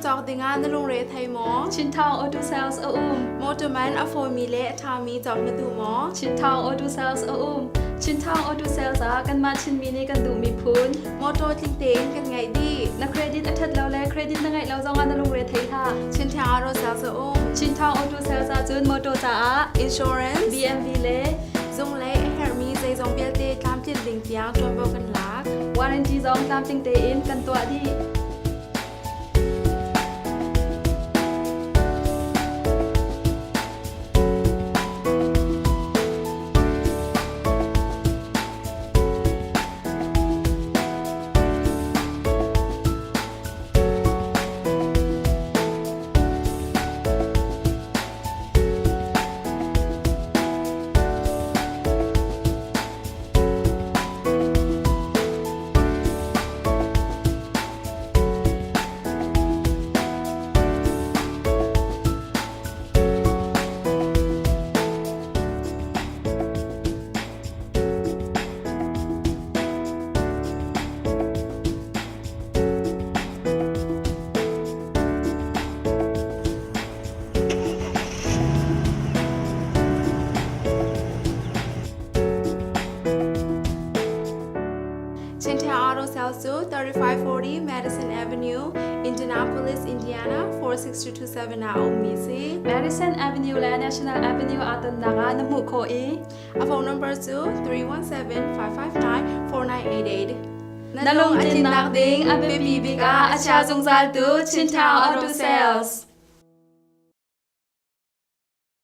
cawk dingah na lungre thei maw? Chintown Auto Sales a um. Motor man a fawimi le a ṭhami cawk na duh maw? Chintown Auto Sales a um. Chintown Auto Sales ah kanmah Chinmi nih kan duhmi phun. Motor tling tein kan ngeih dih. Na credit a ṭhat lo le credit na ngeih lo zongah na lungre thei hlah. Chintown Auto Sales a um. Chintown Auto Sales ah cun motor caah insurance, BMW le zung le a herhmi zeizong vialte tlamtlinh ding tiang ṭuanvo kan lak. Warranty zong tlamtling tein kan tuah dih. Chintown Auto Sales cu 3540 Madison Avenue, Indianapolis, Indiana 46227 ah a ummi si. Madison Avenue le National Avenue aa tonnak ah na hmuh khawh i A phone number cu 317-559-4988. Na lungtlinnak ding a biapi bik ah a chia zungzaltu Chintown Auto Sales.